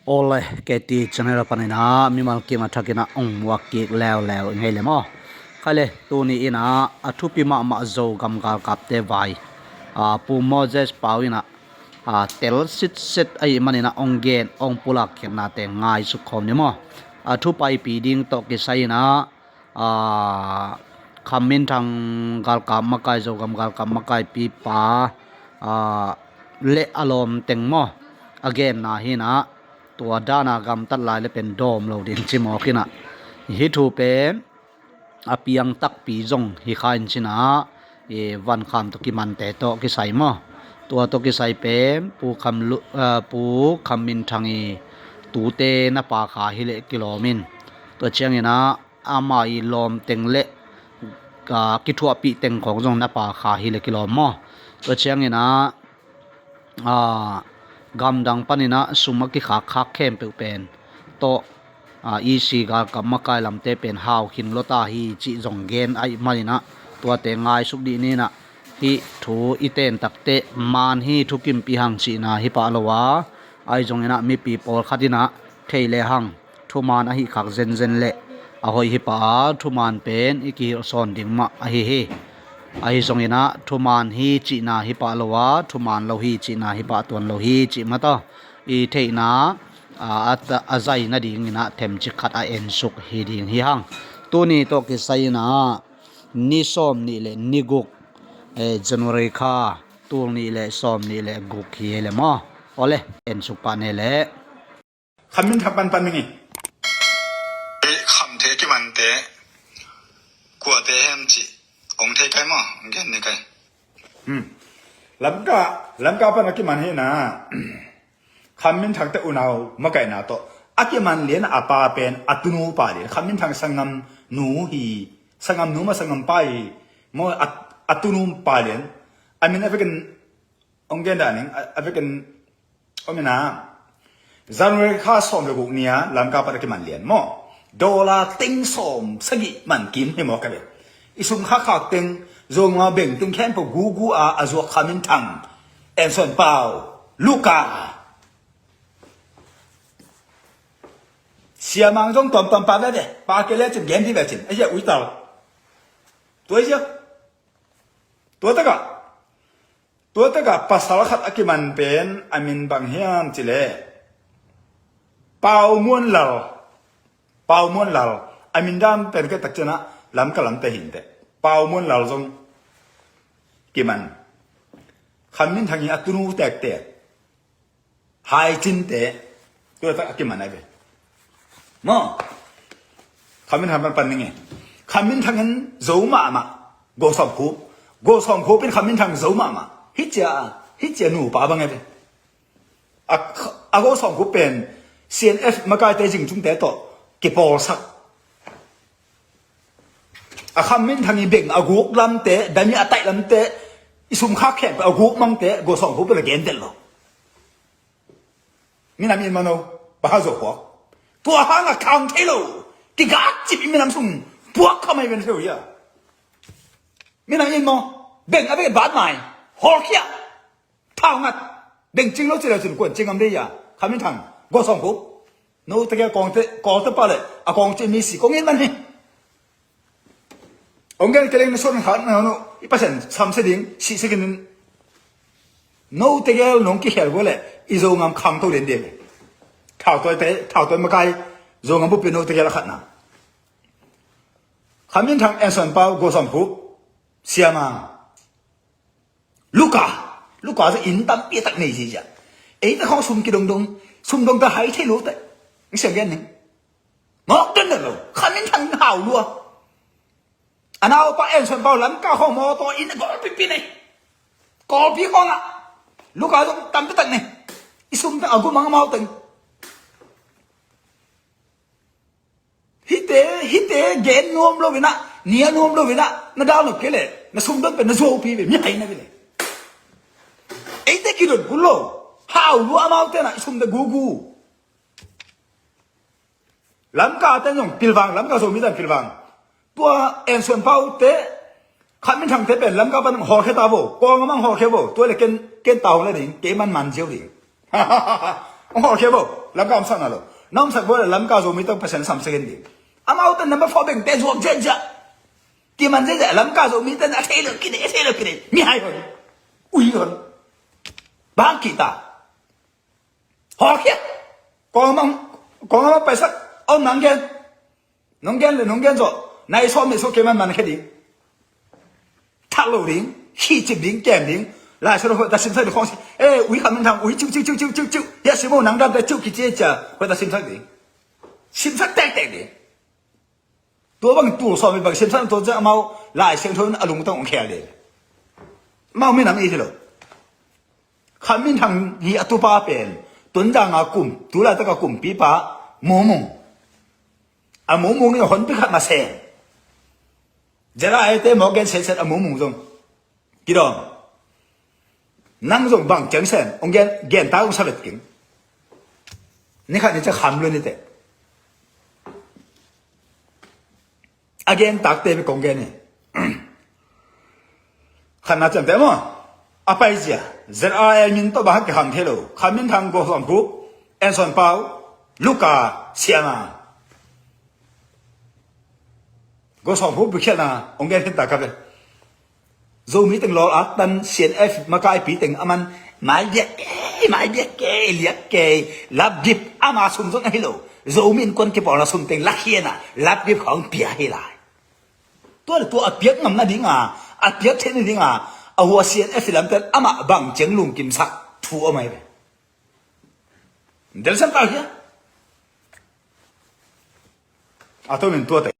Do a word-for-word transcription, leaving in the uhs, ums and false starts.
Awle, K T channel panin ah mimal kim a thakin ah ong muak kik leuleu i ngei le maw? Khai le, tuni in ah a thupi mahmah Zogam galkapte vai, a, Pu Moses Pau in ah, a, tel sitset ahih manin ah ong gen, ong pulak khiatnate ngaisuk khawm ni maw? A thu paipi ding tawh kisai in ah, a, Kham Min Thang galkap makai, Zogam galkap makaipipa, a, le a lawmteng maw, a genna hi in ah, tua dana gamtat lai le pen dawm lo ding ci mawk in ah, hih thu pen a piang takpi zong hi kha in ci in ah, i Van Kham tawh kimante tawh kisai maw? Tua tawh kisai pen Pu Kham Lu-, a, Pu Kham Min Thang i tute na pa kha hi leh kilawm in, tua ciangin ah ama i lawmteng le, a, kithuahpih teng khawng zong na pa kha hi leh kilawm maw? Tua ciangin ah, a, gamdang panin ah sum a kikhakkhak khempeuh pen tawh, a, E C galkap makai lamte pen hau khin lua ta hi cih zong gen ahih manin ah, tuate ngaisuk dih ni in ah, hih thu i ten takteh man hi, thukimpi hang cihna hi pah lo a, ahi zongin ah mipi pawlkhat in ah thei le hang, thuman ahih khak zenzen le a hoih hi pah a, thuman pen i kihilhsawn ding mah ahi hi. Ahi zongin ah thuman hi cihna hi pah lo a, thuman lo hi cihna hi pah tuan lo hi cih mah ta, i theihna, a, a, a zai nadingin ah themcik khat a ensuk hi ding hi hang. Tuni tawh kisai in ah ni sawm nih le ni guk, eh, January kha, tul nih le sawm nih le guk hi le maw? Awle, ensuk pah ne le. Kham Min Thang pan pan ning e. Eh, Khamte kimante kuate hem cih ong thei kai maw? Ong gen ni kai. Hmm. Lamka, Lamka pan a kiman hi in ah, Kham Min Thangte unau makaihna tawh a kiman lian a pa pen a tunu pa lian. Kham Min Thang sanggam nu hi, sanggam nu maw sanggam pa hi maw, a, a tunu pa lian. A min a vekin ong gen dah ning, a, a vekin om in ah, January kha sawm le guk ni-a Lamka pan a kiman lian maw? Dollar teng sawm sagih man kim hi maw ka ve. I sum khakkhak teng, Zogam a beng teng khempeuh gugu a, a zuak Kham Min Thang, Anson Pau, Luka, Sia Mang zong tuamtuam pa veve, pa kei le cin gen dih ve cin, a hia uital. Tua hi sia. Tua takah, tua takah pasal khat a kiman pen a min bang hiam cih leh Pau Muan Lal. Pau Muan Lal. A min dan pen ka tak ciangin ah Lamka lamte hi inteh. Pau Muan Lal zong kiman. Kham Min Thang i a tunu tektek. Hai cinte, tua tak a kiman ai ve. Maw? Kham Min Thang pan pan ning e. Kham Min Thang in zo mahmah. Go Sawm Khup. Go Sawm Khup in Kham Min Thang zo mahmah. Hih cia, hih cia nupa bang ai ve. A, a Go Sawm Khup pen C N F makaite zingcungte tawh kipawlsak. A Kham Min Thang i beng a guk lamte, dami a taih lamte, i sum khak khempeuh a guk mangte, Go Sawm Khup in a gen delh lo. Minam in mano, baha zo khuak. Tua hang a khang thei lo, kigak cip i minam sung puak kha mai ven theu hia. Minam in maw, beng a bek bat mai, hawlkhia. Thau ngat, beng cing lo ci leu cin kuan cing am dei a, Kham Min Thang, Go Sawm Khup. No tegel kawngte, kawngte pa le, a kawng ci mi si kong in man hi. Ong gen keleng na suan khat na no, i Pasian samsia ding, sihsia kinin. No tegel nong kikhel go le, i Zogam khangto den ding. Thautawi te, thautawi makai, Zogam bup pen no tegel a khatna. Kham Min Thang, Anson Pau, Go Sawm Khup, Sia Mang. Luka, Luka zong inn tampi tak nei ziazia. Eite khawng sum kidongdong, sum dong ta hai thei lo te. Ong siang gen ning. Mawk den den lo, Kham Min Thang hau lua. A naupa Anson Pau Lamka khawng mawtaw inn a gawlpipi nei. Kawlpi khawngah. Luka zong tampi tak nei. I sum teng a gumang amau teng. Hihte, hihte gen nuam lo inah, nia nuam lo inah, na dal nop kei leh, na sumdon pen na zuaupi ve, mi hai na ve le. Eite kidon kul lo, hau lua amaute nah, i sumte gugu. Lamka te zong pilvang, Lamka Zomi zong pilvang. Tua Anson Pau te, Kham Min Thang te pen Lamka pan hong hawlkhia ta vo, kawng a mang hawlkhia vo, tua le ken, ken ta hong le ding, kei man man ziau ding. Hong hawlkhia vo. Lamka omsak na lo. Na omsak bo le Lamka Zomi tawh Pasian samsak in ding. Amau tawh number four bengte zuak ziahziah. Kiman ziahziah Lamka Zomi tawh a thei lo kine, a thei lo kine. Mihai hon. Ui hon. Bang kita. Hawk hiah. Kawngam, kawngam a paisak. Om nang gen. Nong gen le nong gen zawh. Nai sawm nih sawh keiman man khia ding. Thak lo ding. Khihcip ding, kem ding. Lai Siangtho hoih ta simsak ding khawng si. Eh, ui Khan Min Thang, ui ciu, ciu, ciu, ciu, ciu, ciu. Hiah sim o nang damte ciu kici cia. Hoih ta simsak ding. Simsak tektek ding. Tua bang tul sawm mi bang simsak tua ciang amau Lai Siangtho in a lungtang ong khel ding. Amau minam i hi lo. Khan Min Thang hi a tupa pen Tonzang a kum, tu laitak a kumpipa Mumung. A Mumung in a honpi khat maseng. Zera ete mawk gen setset a Mumung zong. Kidawm. Nang zong bang ciang sem, ong gen, gen ta ong sa vet king. Ni khat ni ciang kham lua ni te. A gen takte bek kong gen hi. Khatna ciamteh maw? A paizia Z R A min tawh bang hak kikham thei lo. Khan Min Thang, Go Sawm Khup, En Sawn Pau, Luka, Siama. Go Sawm Khup bikhialna ong gen khin ta ka ve. Zomi teng lawl at tan C N F makaipi teng a man mai biak kei, mai biak kei, liak kei, lapgip ama sum zong ahi lo. Zomi innkuan kipawlna sum teng lakhiana lapgip khawng pia hi lai. Tua le tua a piak ngam nadinga, a piak theih nadinga, a hua C N F i lamtel amah bang ciang lungkimsak thu a mai ve. Delsiam ta hia? A tomin tua te.